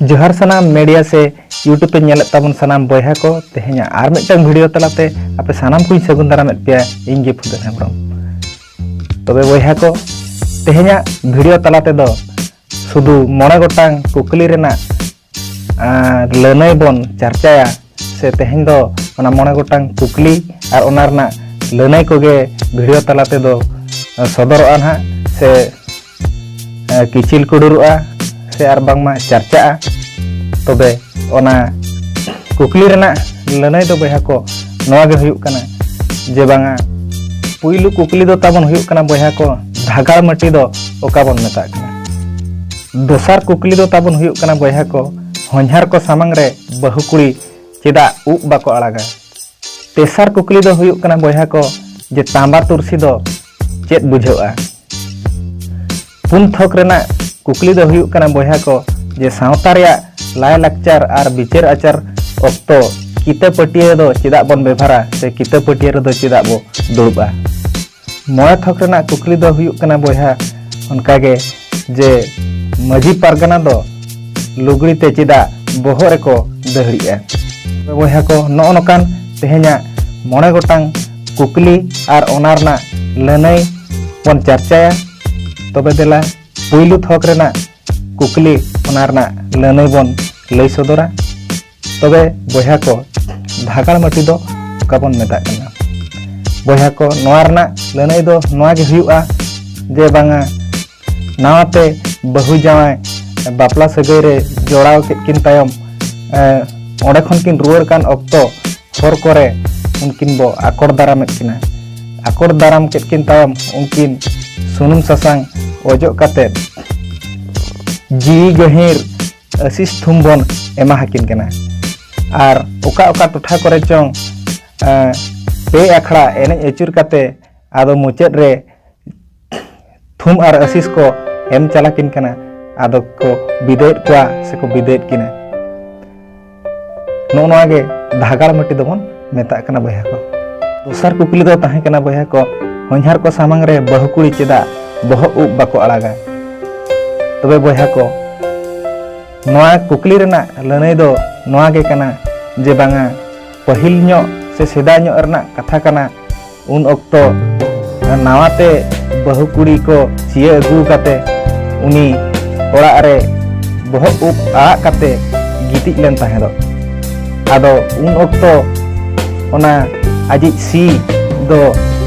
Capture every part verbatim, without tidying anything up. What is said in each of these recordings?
ᱡᱚᱦᱟᱨ ᱥᱟᱱᱟᱢ ᱢᱤᱰᱤᱭᱟ ᱥᱮ YouTube ᱯᱮ ᱧᱮᱞᱮᱫ ᱛᱟᱵᱚᱱ ᱥᱟᱱᱟᱢ ᱵᱚᱭᱦᱟ ᱠᱚ, ᱛᱮᱦᱮᱧᱟᱜ ᱟᱨ ᱢᱤᱫᱴᱟᱝ ᱵᱷᱤᱰᱤᱭᱳ ᱛᱟᱞᱟᱛᱮ ᱟᱯᱮ ᱥᱟᱱᱟᱢ ᱠᱚᱧ ᱥᱟᱹᱜᱩᱱ ᱫᱟᱨᱟᱢᱮᱫ ᱯᱮᱭᱟ᱾ ᱤᱧ ᱜᱮ ᱯᱷᱩᱫᱟᱹᱱ ᱦᱮᱢᱵᱨᱚᱢ᱾ ᱛᱚᱵᱮ ᱵᱚᱭᱦᱟ ᱠᱚ, ᱛᱮᱦᱮᱧᱟᱜ ᱵᱷᱤᱰᱤᱭᱳ ᱛᱟᱞᱟ ᱛᱮᱫᱚ ᱥᱩᱫᱷᱩ ᱢᱚᱬᱮ ᱜᱚᱴᱟᱝ ᱠᱩᱠᱞᱤ ᱨᱮᱱᱟᱜ, ᱟᱨ, ᱞᱟᱹᱱᱟᱹᱭ ᱵᱚᱱ ᱪᱟᱨᱪᱟᱭᱟ, ᱥᱮ ᱛᱮᱦᱮᱧ ᱫᱚ ᱚᱱᱟ ᱢᱚᱬᱮ ᱜᱚᱴᱟᱝ ᱠᱩᱠᱞᱤ ᱟᱨ ᱚᱱᱟ ᱨᱮᱱᱟᱜ ᱞᱟᱹᱱᱟᱹᱭ ᱠᱚᱜᱮ ᱵᱷᱤᱰᱤᱭᱳ ᱛᱟᱞᱟ ᱛᱮᱫᱚ, ᱟ, ᱥᱚᱫᱚᱨᱚᱜᱼᱟ ᱱᱟᱦᱟᱜ, ᱥᱮ, ᱟ, ᱠᱤᱪᱤᱞ ᱠᱩᱰᱩᱨᱚᱜᱼᱟ, ᱥᱮ ᱟᱨ ᱵᱟᱝᱢᱟ ᱪᱟᱨᱪᱟᱜᱼᱟ᱾ ᱛᱚᱵᱮ ᱚᱱᱟ ᱠᱩᱠᱞᱤ ᱨᱮᱱᱟᱜ ᱞᱟᱹᱱᱟᱹᱭ ᱫᱚ ᱵᱚᱭᱦᱟ ᱠᱚ ᱱᱚᱣᱟ ᱜᱮ ᱦᱩᱭᱩᱜ ᱠᱟᱱᱟ ᱡᱮ ᱵᱟᱝᱟ, ᱯᱩᱭᱞᱩ ᱠᱩᱠᱞᱤ ᱫᱚ ᱛᱟᱵᱚᱱ ᱦᱩᱭᱩᱜ ᱠᱟᱱᱟ ᱵᱚᱭᱦᱟ ᱠᱚ, ᱫᱷᱟᱜᱟᱲ ᱢᱟᱹᱴᱤ ᱫᱚ ᱚᱠᱟ ᱵᱚᱱ ᱢᱮᱛᱟᱜ ᱠᱟᱱᱟ? ᱫᱚᱥᱟᱨ ᱠᱩᱠᱞᱤ ᱫᱚ ᱛᱟᱵᱚᱱ ᱦᱩᱭᱩᱜ ᱠᱟᱱᱟ ᱵᱚᱭᱦᱟ ᱠᱚ, ᱦᱚᱧᱦᱟᱨ ᱠᱚ ᱥᱟᱢᱟᱝ ᱨᱮ ᱵᱟᱹᱦᱩ ᱠᱩᱲᱤ ᱪᱮᱫᱟᱜ ᱩᱵ ᱵᱟᱠᱚ ᱟᱲᱟᱜᱟ? ᱛᱮᱥᱟᱨ ᱠᱩᱠᱞᱤ ᱫᱚ ᱦᱩᱭᱩᱜ ᱠᱟᱱᱟ ᱵᱚᱭᱦᱟ ᱠᱚ, ᱡᱮ ᱛᱟᱸᱵᱟ ᱛᱩᱨᱥᱤ ᱫᱚ ᱪᱮᱫ ᱵᱩᱡᱷᱟᱹᱜᱼᱟ? ᱯᱩᱱ ᱛᱷᱚᱠ ᱨᱮᱱᱟᱜ ᱠᱩᱠᱞᱤ ᱫᱚ ᱦᱩᱭᱩᱜ ᱠᱟᱱᱟ ᱵᱚᱭᱦᱟ ᱠᱚ, ᱡᱮ ᱥᱟᱶᱛᱟ ᱨᱮᱭᱟᱜ ᱞᱟᱭᱼᱞᱟᱠᱪᱟᱨ ᱟᱨ ᱵᱤᱪᱟᱹᱨ ᱟᱪᱟᱨ ᱚᱠᱛᱚ ᱠᱤᱛᱟᱹ ᱯᱟᱹᱴᱭᱟᱹ ᱫᱚ ᱪᱮᱫᱟᱜ ᱵᱚᱱ ᱵᱮᱵᱷᱟᱨᱟ ᱥᱮ ᱠᱤᱛᱟᱹ ᱯᱟᱹᱴᱭᱟᱹ ᱨᱮᱫᱚ ᱪᱮᱫᱟᱜ ᱵᱚ ᱫᱩᱲᱩᱵᱼᱟ? ᱢᱚᱬᱮ ᱛᱷᱚᱠ ᱨᱮᱱᱟᱜ ᱠᱩᱠᱞᱤ ᱫᱚ ᱦᱩᱭᱩᱜ ᱠᱟᱱᱟ ᱵᱚᱭᱦᱟ, ᱚᱱᱠᱟᱜᱮ, ᱡᱮ ᱢᱟᱹᱡᱷᱤ ᱯᱟᱨᱜᱟᱱᱟ ᱫᱚ ᱞᱩᱜᱽᱲᱤ ᱛᱮ ᱪᱮᱫᱟᱜ ᱵᱚᱦᱚᱜ ᱨᱮᱠᱚ ᱫᱟᱹᱦᱲᱤᱜᱼᱟ? ᱵᱚᱭᱦᱟ ᱠᱚ, ᱱᱚᱜᱼᱚ ᱱᱚᱝᱠᱟᱱ ᱛᱮᱦᱮᱧᱟᱜ ᱢᱚᱬᱮ ᱜᱚᱴᱟᱝ ᱠᱩᱠᱞᱤ ᱟᱨ ᱚᱱᱟ ᱨᱮᱱᱟᱜ ᱞᱟᱹᱱᱟᱹᱭ ᱵᱚᱱ ᱪᱟᱨᱪᱟᱭᱟ᱾ ᱛᱚᱵᱮ ᱫᱮᱞᱟ, ᱯᱩᱭᱞᱩ ᱛᱷᱚᱠ ᱨᱮᱱᱟᱜ ᱠᱩᱠᱞᱤ, ᱚᱱᱟ ᱨᱮᱱᱟᱜ ᱞᱟᱹᱱᱟᱹᱭ ᱵᱚᱱ ᱞᱟᱹᱭ ᱥᱚᱫᱚᱨᱟ᱾ ᱛᱚᱵᱮ ᱵᱚᱭᱦᱟ ᱠᱚ, ᱫᱷᱟᱜᱟᱲ ᱢᱟᱹᱴᱤ ᱫᱚ ᱚᱠᱟ ᱵᱚᱱ ᱢᱮᱛᱟᱜ ᱠᱟᱱᱟ? ᱵᱚᱭᱦᱟ ᱠᱚ, ᱱᱚᱣᱟ ᱨᱮᱱᱟᱜ ᱞᱟᱹᱱᱟᱹᱭ ᱫᱚ ᱱᱚᱣᱟ ᱜᱮ ᱦᱩᱭᱩᱜᱼᱟ ᱡᱮ ᱵᱟᱝᱟ, ᱱᱟᱣᱟᱛᱮ ᱵᱟᱹᱦᱩ ᱡᱟᱶᱟᱭ ᱵᱟᱯᱞᱟ ᱥᱟᱹᱜᱟᱹᱭ ᱨᱮ ᱡᱚᱲᱟᱣ ᱠᱮᱫ ᱠᱤᱱ ᱛᱟᱭᱚᱢ, ᱮ, ᱚᱸᱰᱮ ᱠᱷᱚᱱ ᱠᱤᱱ ᱨᱩᱣᱟᱹᱲ ᱠᱟᱱ ᱚᱠᱛᱚ ᱦᱚᱨ ᱠᱚᱨᱮ ᱩᱱᱠᱤᱱ ᱵᱚ ᱟᱠᱚᱴ ᱫᱟᱨᱟᱢᱮᱫ ᱠᱤᱱᱟ᱾ ᱟᱠᱚᱴ ᱫᱟᱨᱟᱢ ᱠᱮᱫ ᱠᱤᱱ ᱛᱟᱭᱚᱢ ᱩᱱᱠᱤᱱ ᱥᱩᱱᱩᱢ ᱥᱟᱥᱟᱝ ᱚᱡᱚᱜ ᱠᱟᱛᱮᱫ ᱡᱤᱣᱤ ᱜᱟᱹᱦᱤᱨ ᱟᱹᱥᱤᱥ ᱛᱷᱩᱢ ᱵᱚᱱ ᱮᱢᱟ ᱦᱟᱹᱠᱤᱱ ᱠᱟᱱᱟ᱾ ᱟᱨ ᱚᱠᱟ ᱚᱠᱟ ᱴᱚᱴᱷᱟ ᱠᱚᱨᱮ ᱪᱚᱝ, ᱮ, ᱯᱮ ᱟᱠᱷᱲᱟ ᱮᱱᱮᱡ ᱟᱹᱪᱩᱨ ᱠᱟᱛᱮ ᱟᱫᱚ ᱢᱩᱪᱟᱹᱫ ᱨᱮ ᱛᱷᱩᱢ ᱟᱨ ᱟᱹᱥᱤᱥ ᱠᱚ ᱮᱢ ᱪᱟᱞᱟᱠᱤᱱ ᱠᱟᱱᱟ, ᱟᱫᱚ ᱠᱚ ᱵᱤᱫᱟᱹᱭᱮᱫ ᱠᱚᱣᱟ ᱥᱮᱠᱚ ᱵᱤᱫᱟᱹᱭᱮᱫ ᱠᱤᱱᱟ᱾ ᱱᱚᱜᱼᱚ ᱱᱚᱣᱟ ᱜᱮ ᱫᱷᱟᱜᱟᱲ ᱢᱟᱹᱴᱤ ᱫᱚᱵᱚᱱ ᱢᱮᱛᱟᱜ ᱠᱟᱱᱟ ᱵᱚᱭᱦᱟ ᱠᱚ᱾ ᱫᱚᱥᱟᱨ ᱠᱩᱠᱞᱤ ᱫᱚ ᱛᱟᱦᱮᱸ ᱠᱟᱱᱟ ᱵᱚᱭᱦᱟ ᱠᱚ, ᱦᱚᱧᱦᱟᱨ ᱠᱚ ᱥᱟᱢᱟᱝ ᱨᱮ ᱵᱟᱹᱦᱩ ᱠᱩᱲᱤ ᱪᱮᱫᱟᱜ ᱵᱚᱦᱚᱜ ᱩᱵ ᱵᱟᱠᱚ ᱟᱲᱟᱜᱟ? ᱛᱚᱵᱮ ᱵᱚᱭᱦᱟ ᱠᱚ, ᱱᱚᱣᱟ ᱠᱩᱠᱞᱤ ᱨᱮᱱᱟᱜ ᱞᱟᱹᱱᱟᱹᱭ ᱫᱚ ᱱᱚᱣᱟ ᱜᱮ ᱠᱟᱱᱟ ᱡᱮ ᱵᱟᱝᱟ, ᱯᱟᱹᱦᱤᱞ ᱧᱚᱜ ᱥᱮ ᱥᱮᱫᱟᱭ ᱧᱚᱜ ᱨᱮᱱᱟᱜ ᱠᱟᱛᱷᱟ ᱠᱟᱱᱟ᱾ ᱩᱱ ᱚᱠᱛᱚ ᱱᱟᱣᱟ ᱛᱮ ᱵᱟᱹᱦᱩ ᱠᱩᱲᱤ ᱠᱚ ᱥᱤᱭᱟᱹ ᱟᱹᱜᱩ ᱠᱟᱛᱮ ᱩᱱᱤ ᱚᱲᱟᱜ ᱨᱮ ᱵᱚᱦᱚᱜ ᱩᱵ ᱟᱲᱟᱜ ᱠᱟᱛᱮ ᱜᱤᱛᱤᱡ ᱞᱮᱱ ᱛᱟᱦᱮᱸᱫᱚᱜ᱾ ᱟᱫᱚ ᱩᱱ ᱚᱠᱛᱚ ᱚᱱᱟ ᱟᱡᱤᱡ ᱥᱤ ᱫᱚ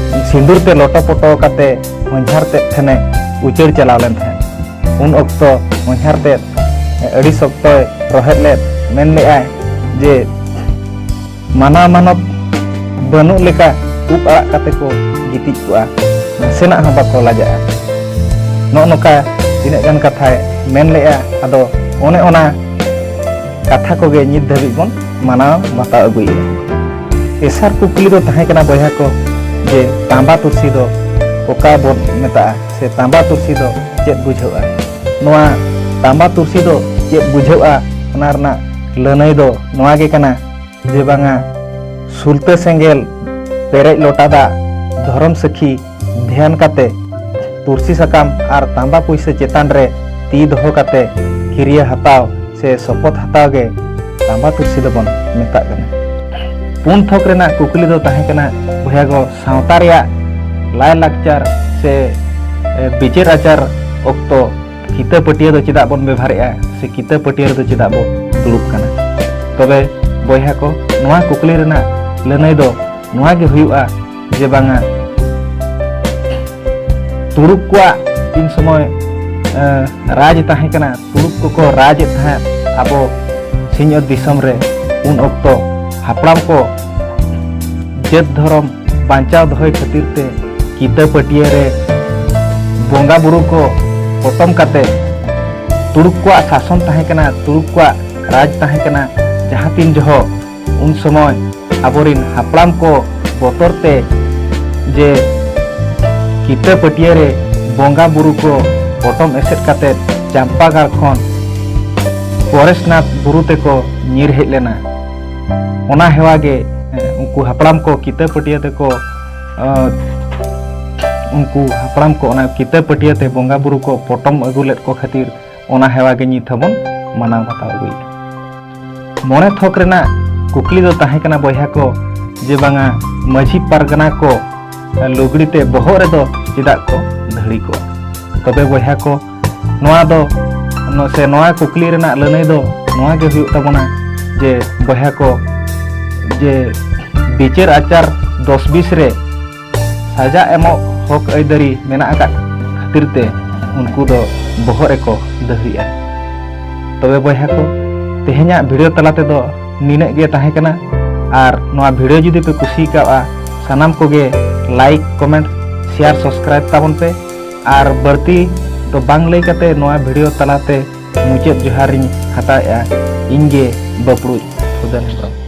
ᱥᱤᱸᱫᱩᱨ ᱛᱮ ᱞᱚᱴᱚ ᱯᱚᱴᱚ ᱠᱟᱛᱮ ᱦᱚᱧᱦᱟᱨ ᱛᱮᱫ ᱴᱷᱮᱱᱮ ᱩᱪᱟᱹᱲ ᱪᱟᱞᱟᱣ ᱞᱮᱱ ᱛᱟᱦᱮᱸᱫ᱾ ᱩᱱ ᱚᱠᱛᱚ ᱦᱚᱧᱦᱟᱨ ᱛᱮᱫ ᱟᱹᱰᱤ ᱥᱚᱠᱛᱚᱭ ᱨᱚᱦᱮᱫ ᱞᱮᱫ, ᱢᱮᱱ ᱞᱮᱫᱼᱟᱭ ᱡᱮ ᱢᱟᱱᱟᱣ ᱢᱟᱱᱚᱛ ᱵᱟᱹᱱᱩᱜ ᱞᱮᱠᱟ ᱩᱵ ᱟᱲᱟᱜ ᱠᱟᱛᱮ ᱠᱚ ᱜᱤᱛᱤᱡ ᱠᱚᱜᱼᱟ, ᱱᱟᱥᱮᱱᱟᱜ ᱦᱚᱸ ᱵᱟᱠᱚ ᱞᱟᱡᱟᱜᱼᱟ᱾ ᱱᱚᱜᱼᱚ ᱱᱚᱝᱠᱟ ᱛᱤᱱᱟᱹᱜ ᱜᱟᱱ ᱠᱟᱛᱷᱟᱭ ᱢᱮᱱ ᱞᱮᱫᱼᱟ᱾ ᱟᱫᱚ ᱚᱱᱮ ᱚᱱᱟ ᱠᱟᱛᱷᱟ ᱠᱚᱜᱮ ᱱᱤᱛ ᱫᱷᱟᱹᱵᱤᱡ ᱵᱚᱱ ᱢᱟᱱᱟᱣ ᱵᱟᱛᱟᱣ ᱟᱹᱜᱩᱭᱮᱫᱼᱟ᱾ ᱛᱮᱥᱟᱨ ᱠᱩᱠᱞᱤ ᱫᱚ ᱛᱟᱦᱮᱸ ᱠᱟᱱᱟ ᱵᱚᱭᱦᱟ ᱠᱚ, ᱡᱮ ᱛᱟᱸᱵᱟ ᱛᱩᱨᱥᱤ ᱫᱚ ᱚᱠᱟ ᱵᱚᱱ ᱢᱮᱛᱟᱜᱼᱟ ᱥᱮ ᱛᱟᱸᱵᱟ ᱛᱩᱨᱥᱤ ᱫᱚ ᱪᱮᱫ ᱵᱩᱡᱷᱟᱹᱜᱼᱟ? ᱱᱚᱣᱟ ᱛᱟᱸᱵᱟ ᱛᱩᱨᱥᱤ ᱫᱚ ᱪᱮᱫ ᱵᱩᱡᱷᱟᱹᱜᱼᱟ, ᱚᱱᱟ ᱨᱮᱱᱟᱜ ᱞᱟᱹᱱᱟᱹᱭ ᱫᱚ ᱱᱚᱣᱟ ᱜᱮ ᱠᱟᱱᱟ ᱡᱮ ᱵᱟᱝᱟ, ᱥᱩᱞᱛᱟᱹ ᱥᱮᱸᱜᱮᱞ, ᱯᱮᱨᱮᱡ ᱞᱚᱴᱟ ᱫᱟᱜ, ᱫᱷᱚᱨᱚᱢ ᱥᱟᱹᱠᱷᱤ ᱫᱷᱮᱭᱟᱱ ᱠᱟᱛᱮ ᱛᱩᱨᱥᱤ ᱥᱟᱠᱟᱢ ᱟᱨ ᱛᱟᱸᱵᱟ ᱯᱩᱭᱥᱟᱹ ᱪᱮᱛᱟᱱ ᱨᱮ ᱛᱤ ᱫᱚᱦᱚ ᱠᱟᱛᱮ ᱠᱤᱨᱭᱟᱹ ᱦᱟᱛᱟᱣ ᱥᱮ ᱥᱚᱯᱚᱛ ᱦᱟᱛᱟᱣ ᱜᱮ ᱛᱟᱸᱵᱟ ᱛᱩᱨᱥᱤ ᱫᱚᱵᱚᱱ ᱢᱮᱛᱟᱜ ᱠᱟᱱᱟ᱾ ᱯᱩᱱ ᱛᱷᱚᱠ ᱨᱮᱱᱟᱜ ᱠᱩᱠᱞᱤ ᱫᱚ ᱛᱟᱦᱮᱸ ᱠᱟᱱᱟ ᱵᱚᱭᱦᱟ ᱜᱚ, ᱥᱟᱶᱛᱟ ᱨᱮᱭᱟᱜ ᱞᱟᱭᱼᱞᱟᱠᱪᱟᱨ ᱥᱮ, ᱮ, ᱵᱤᱪᱟᱹᱨ ᱟᱪᱟᱨ ᱚᱠᱛᱚ ᱠᱤᱛᱟᱹ ᱯᱟᱹᱴᱭᱟᱹ ᱫᱚ ᱪᱮᱫᱟᱜ ᱵᱚᱱ ᱵᱮᱵᱷᱟᱨᱮᱜᱼᱟ ᱥᱮ ᱠᱤᱛᱟᱹ ᱯᱟᱹᱴᱭᱟᱹ ᱨᱮᱫᱚ ᱪᱮᱫᱟᱜ ᱵᱚ ᱫᱩᱲᱩᱵ ᱠᱟᱱᱟ? ᱛᱚᱵᱮ ᱵᱚᱭᱦᱟ ᱠᱚ, ᱱᱚᱣᱟ ᱠᱩᱠᱞᱤ ᱨᱮᱱᱟᱜ ᱞᱟᱹᱱᱟᱹᱭ ᱫᱚ ᱱᱚᱣᱟ ᱜᱮ ᱦᱩᱭᱩᱜᱼᱟ ᱡᱮ ᱵᱟᱝᱟ, ᱛᱩᱲᱩᱠ ᱠᱚᱣᱟᱜ ᱛᱤᱱ ᱥᱚᱢᱚᱭ, ᱮ, ᱨᱟᱡᱽ ᱛᱟᱦᱮᱸ ᱠᱟᱱᱟ, ᱛᱩᱲᱩᱠ ᱠᱚᱠᱚ ᱨᱟᱡᱽ ᱮᱫ ᱛᱟᱦᱮᱸᱫ ᱟᱵᱚ ᱥᱤᱧᱚᱛ ᱫᱤᱥᱚᱢ ᱨᱮ, ᱩᱱ ᱚᱠᱛᱚ ᱦᱟᱯᱲᱟᱢ ᱠᱚ ᱡᱟᱹᱛ ᱫᱷᱚᱨᱚᱢ ᱵᱟᱧᱪᱟᱣ ᱫᱚᱦᱚᱭ ᱠᱷᱟᱹᱛᱤᱨ ᱛᱮ ᱠᱤᱛᱟᱹ ᱯᱟᱹᱴᱭᱟᱹ ᱨᱮ ᱵᱚᱸᱜᱟ ᱵᱩᱨᱩ ᱠᱚ ᱯᱚᱴᱚᱢ ᱠᱟᱛᱮ, ᱛᱩᱲᱩᱠ ᱠᱚᱣᱟᱜ ᱥᱟᱥᱚᱱ ᱛᱟᱦᱮᱸ ᱠᱟᱱᱟ, ᱛᱩᱲᱩᱠ ᱠᱚᱣᱟᱜ ᱨᱟᱡᱽ ᱛᱟᱦᱮᱸ ᱠᱟᱱᱟ, ᱡᱟᱦᱟᱸ ᱛᱤᱱ ᱡᱚᱦᱚᱜ ᱩᱱ ᱥᱚᱢᱚᱭ ᱟᱵᱚᱨᱤᱱ ᱦᱟᱯᱲᱟᱢ ᱠᱚ ᱵᱚᱛᱚᱨ ᱛᱮ ᱡᱮ ᱠᱤᱛᱟᱹ ᱯᱟᱹᱴᱭᱟᱹ ᱨᱮ ᱵᱚᱸᱜᱟ ᱵᱩᱨᱩ ᱠᱚ ᱯᱚᱴᱚᱢ ᱮᱥᱮᱫ ᱠᱟᱛᱮ ᱪᱟᱢᱯᱟᱜᱟᱲ ᱠᱷᱚᱱ ᱯᱚᱨᱮᱥᱱᱟᱛᱷ ᱵᱩᱨᱩ ᱛᱮᱠᱚ ᱧᱤᱨ ᱦᱮᱡ ᱞᱮᱱᱟ᱾ ᱚᱱᱟ ᱦᱮᱣᱟ ᱜᱮ, ᱮ, ᱩᱱᱠᱩ ᱦᱟᱯᱲᱟᱢ ᱠᱚ ᱠᱤᱛᱟᱹ ᱯᱟᱹᱴᱭᱟᱹ ᱛᱮᱠᱚ, ᱮ, ᱩᱱᱠᱩ ᱦᱟᱯᱲᱟᱢ ᱠᱚ ᱚᱱᱟ ᱠᱤᱛᱟᱹ ᱯᱟᱹᱴᱭᱟᱹ ᱛᱮ ᱵᱚᱸᱜᱟ ᱵᱩᱨᱩ ᱠᱚ ᱯᱚᱴᱚᱢ ᱟᱹᱜᱩ ᱞᱮᱫ ᱠᱚ ᱠᱷᱟᱹᱛᱤᱨ ᱚᱱᱟ ᱦᱮᱣᱟ ᱜᱮ ᱱᱤᱛ ᱦᱚᱸᱵᱚᱱ ᱢᱟᱱᱟᱣ ᱵᱟᱛᱟᱣ ᱟᱹᱜᱩᱭᱮᱫᱟ᱾ ᱢᱚᱬᱮ ᱛᱷᱚᱠ ᱨᱮᱱᱟᱜ ᱠᱩᱠᱞᱤ ᱫᱚ ᱛᱟᱦᱮᱸ ᱠᱟᱱᱟ ᱵᱚᱭᱦᱟ ᱠᱚ, ᱡᱮ ᱵᱟᱝᱟ ᱢᱟᱹᱡᱷᱤ ᱯᱟᱨᱜᱟᱱᱟ ᱠᱚ ᱞᱩᱜᱽᱲᱤ ᱛᱮ ᱵᱚᱦᱚᱜ ᱨᱮᱫᱚ ᱪᱮᱫᱟᱜ ᱠᱚ ᱫᱷᱟᱹᱲᱤ ᱠᱚᱣᱟ? ᱛᱚᱵᱮ ᱵᱚᱭᱦᱟ ᱠᱚ, ᱱᱚᱣᱟ ᱫᱚ ᱱᱚ-, ᱥᱮ ᱱᱚᱣᱟ ᱠᱩᱠᱞᱤ ᱨᱮᱱᱟᱜ ᱞᱟᱹᱱᱟᱹᱭ ᱫᱚ ᱱᱚᱣᱟ ᱜᱮ ᱦᱩᱭᱩᱜ ᱛᱟᱵᱚᱱᱟ ᱡᱮ ᱵᱚᱭᱦᱟ ᱠᱚ, ᱡᱮ ᱵᱤᱪᱟᱹᱨ ᱟᱪᱟᱨ ᱫᱚᱥ ᱵᱤᱥ ᱨᱮ ᱥᱟᱡᱟ ᱮᱢᱚᱜ ᱦᱚᱠ ᱟᱹᱭᱫᱟᱹᱨᱤ ᱢᱮᱱᱟᱜ ᱟᱠᱟᱫ ᱠᱷᱟᱹᱛᱤᱨ ᱛᱮ ᱩᱱᱠᱩ ᱫᱚ ᱵᱚᱦᱚᱜ ᱨᱮᱠᱚ ᱫᱟᱹᱦᱲᱤᱜᱼᱟ᱾ ᱛᱚᱵᱮ ᱵᱚᱭᱦᱟ ᱠᱚ, ᱛᱮᱦᱮᱧᱟᱜ ᱵᱷᱤᱰᱤᱭᱳ ᱛᱟᱞᱟ ᱛᱮᱫᱚ ᱱᱤᱱᱟᱹᱜ ᱜᱮ ᱛᱟᱦᱮᱸ ᱠᱟᱱᱟ᱾ ᱟᱨ ᱱᱚᱣᱟ ᱵᱷᱤᱰᱤᱭᱳ ᱡᱩᱫᱤ ᱯᱮ ᱠᱩᱥᱤ ᱠᱟᱣᱟ, ᱥᱟᱱᱟᱢ ᱠᱚᱜᱮ ᱞᱟᱭᱤᱠ, ᱠᱚᱢᱮᱱᱴ, ᱥᱮᱭᱟᱨ, ᱥᱟᱵᱥᱠᱨᱟᱭᱤᱵ ᱛᱟᱵᱚᱱ ᱯᱮ᱾ ᱟᱨ ᱵᱟᱹᱲᱛᱤ ᱫᱚ ᱵᱟᱝ ᱞᱟᱹᱭ ᱠᱟᱛᱮ ᱱᱚᱣᱟ ᱵᱷᱤᱰᱤᱭᱳ ᱛᱟᱞᱟᱛᱮ ᱢᱩᱪᱟᱹᱫ ᱡᱚᱦᱟᱨ ᱤᱧ ᱦᱟᱛᱟᱣᱮᱫᱼᱟ᱾ ᱤᱧ ᱜᱮ ᱵᱟᱹᱯᱲᱩᱡ ᱥᱩᱫᱟᱹᱱ ᱦᱮᱢᱵᱨᱚᱢ᱾